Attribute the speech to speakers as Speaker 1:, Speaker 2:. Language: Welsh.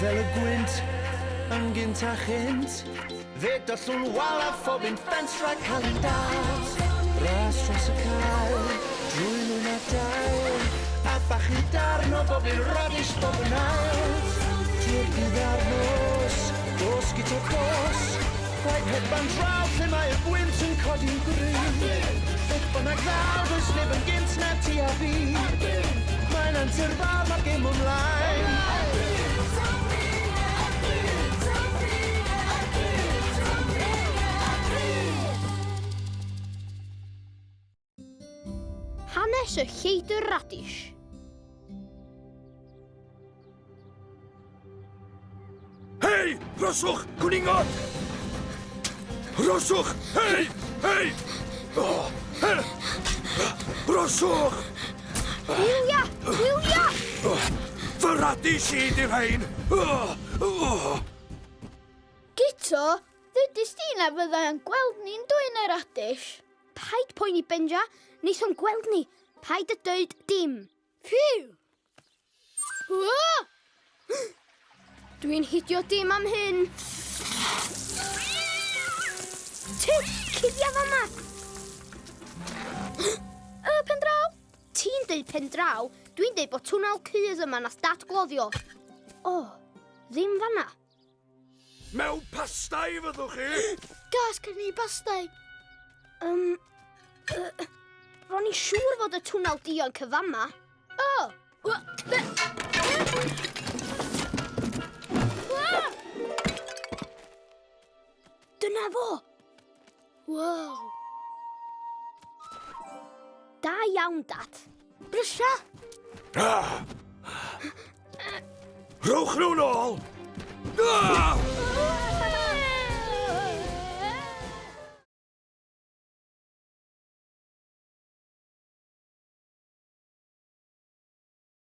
Speaker 1: Fel y gwynt, yn gynt a chynt, fe dollwn wal a phob un ffens rhag cael ein dal. Ras dros y cae, drwy lwyn a dail, a bachu darn o bob un radish bob yn ail. Drwy'r dydd a'r nos, dos gyda dos, rhaid hedfan draw lle mae'r gwynt yn codi'n gryf. Beth bynnag ddaw, does neb yn gynt na ti a fi. Mae'n antur fawr, mae'r gêm ymlaen.
Speaker 2: Hanes y lleidr radish.
Speaker 3: Hei! Rhoswch! Cwningod! Rhoswch! Hei! Hei! Oh, he! Rhoswch!
Speaker 2: Wylia! Wylia!
Speaker 3: Oh, fy radish i di'r rhain! Oh, oh.
Speaker 2: Guto, ddudis di na fydda yn gweld ni'n dwyn y radish. Paid poeni, Benja. Neith o'n gweld ni. Paid y dweud dim. Phew! Dwi'n hidio dim am hyn. Ti, cuddia fama! Y pen draw? Ti'n deud pen draw, dwi'n deud bod twnnel cudd yma nath datgloddio. O, ddim fanna.
Speaker 3: Mewn pastai fyddwch chi!
Speaker 2: Gas gen i pastai. Um, ro'n i'n siŵr fod y twnnel duon cyfama. O! Dyna fo! Wow! Da iawn, Dad. Brysia!
Speaker 3: Ah! Rhowch nhw'n ôl! Ah!